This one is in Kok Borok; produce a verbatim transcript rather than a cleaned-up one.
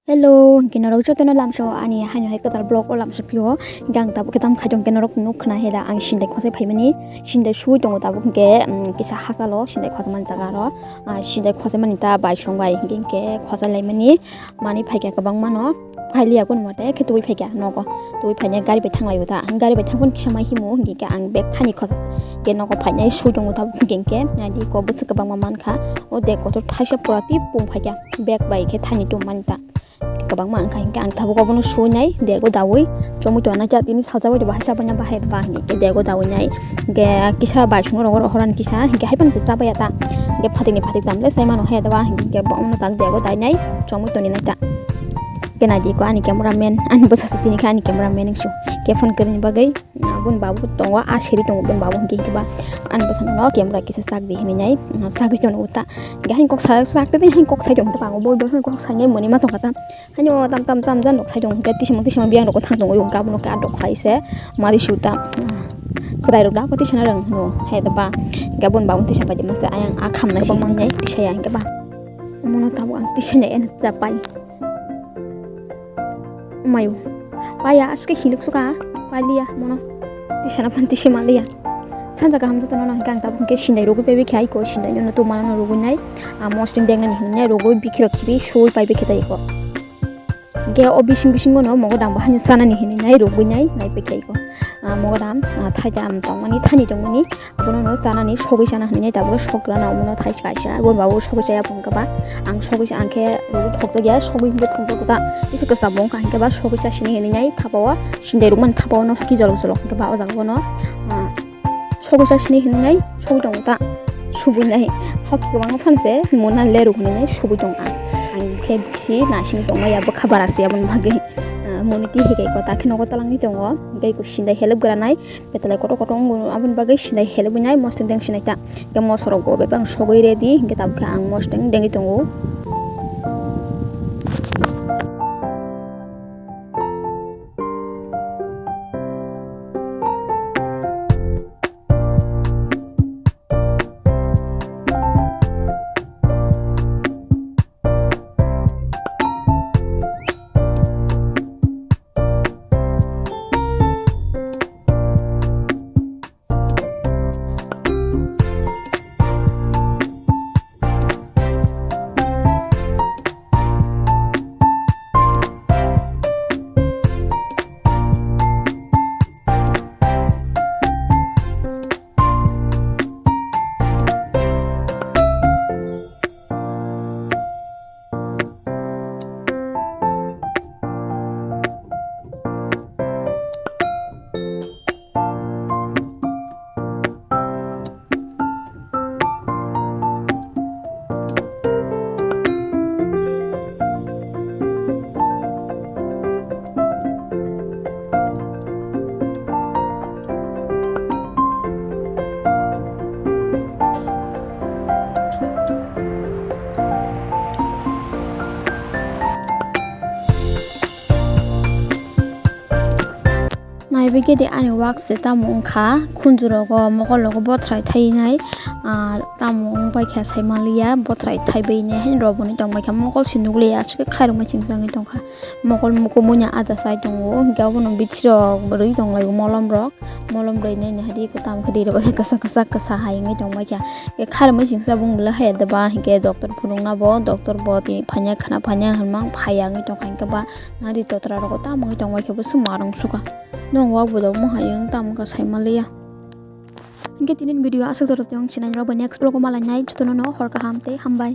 Hello, hingke norok jotono lamsao ani haino hai kwtal vlog o lamsao phio. Hingke ang tabuk khe tam khaitong khe norok nuk khna he da ang sindai khosai phaimani. Sindai sui tongo tabuk hingke, um, kisa hachalo sindai khosamani jaga aro, ah, sindai khosaimani ta bai song bai hingke hingke khosai laimani. Mani phaikha kwbangma no, phailiya kun mote khe twi phaikha nogo. Twi phaina gari bai thanglai o ta. Gari bai thangkun kisa mai himo hingke hingke ang bag thani khosa. Ke nogo phainai sui tongo tabuk hingke hingke. Nadi ko bwswk kwbangma mankha. O de kotor thaisa pura tip pung phaikha. Bag bai khe thani tongmani ta. Kwbangma wngkha hingke ang tabuk obono suinai dego daui chomui tongna khe tini sajagoi bahai chabaina bahai ba hingke dego daui nai hingke kisa bai songno rogo rohorani kisa hingke hai phano chabaiya ta hingke phatikni phatik tamle sai mano hai da ba hingke bono tak dego dainai chomui toni nai ta hingke nai di ko ani camera man ani bwsa se tini khe ani camera man wngsu khe phone kwrwini bagwi. Bun babu tongo, a seri tongo bun babu hingke hingke ba ani bwsano camera kisa sak di hinui nai, sak di tono uta. Hingke hain kok sa, sak di hain kok sai tong ta, bo bo kok sai nai moni ma tong kata. Haino tam tam tam jan rok sai tong hingke tisima tisima biyang rok thang tongo, yung kabun ka dok khai se mari su ta. Serai rok da ko tisana rang no, he da ba. Hingke bun babu tisa pai ma se ayang a kham nai si nai tisa ya hingke ba. Mono tabo ang tisa nai en da pai. Mayu. Paya aske hiluk suka. Paliya mono. Tisana pan tisi maliya. Sanja kaham joto nono hingke ang tabuk hingke sindai rogoi paibe khe aiko sindai nono tumana no rogoi nai. Ah, mosring dengnani hinui nai rogoi bikhi rok khibi soi paibe khe tai ko. Hingke o bising bisingo no mogodam bo haino chanani hinui nai rogoi nai nai pai tai ko. Ah, mogodam, ah, thaidam tongmani thani tongmani. Abono no chanani sogwi chana hinui tabuk sokla na omono thaisa kaisa. Bon babu sogwi chaya pung khe ba ang sogwi ang khe rw thokjak ya sogwi hwnkhe thokjak ta. Kisa kwcham bo wngkha hwnkhe ba sogwi chasini hinui nai thapa o sindai rwmani thapa o no hoki jolok jolok hwnkhe ba o jaga o no, ah, sogwi chasini hinui nai sogwi tongo ta. Subui nai hoki kwbangma phan se mona le rw hinui nai sogwi tong ang. Ang khe bisi nasing tongma ya bwkha bara se aboni bagwi, ah, moni twi hikai kota khe nogo talangwi tongo. Tei sindai helep granai. Betalai kotor kotor wngo, aboni bagwi sinai helebwi nai mosring deng sinai ta. Hingke mosorok go bebak sogwi ready, hingke tabuk khe ang mosring dengwi tongo. Naibigedi ani wak se tamo wngkha, khunjurogo mokol rogo bothrai thainai, ah, tamo wngpaikha saimanliya, bothrai thaibainai haino roboni tongbaikha, mokol se nukliya, aswk khairokma chingchangwi tongkha, mokol mukumui no ada chai tongo, hwnkhe obono bithi rok rwi tonglaio molom rok, molom rwi nai nahadi tamo khe ri rok khe kwchak kwchak kwsa hai wngwi tongbaikha, khe khairokma chingsa bung belai hai adaba, hwnkhe doctor phunukna bo, doctor bo tini phaiya khna phaiya hinmang phaiya wngwi tongkha, hwnkhe ba. Nari totra rogo tamo wngwi tongbai khe bo se marung suka. Nong wak bo dok mohayung tamo wngkha sai maliya. Hingke tini video aswk jora tong sinai rok bai next vlog o malainai jotono no hor kaham tei hambai.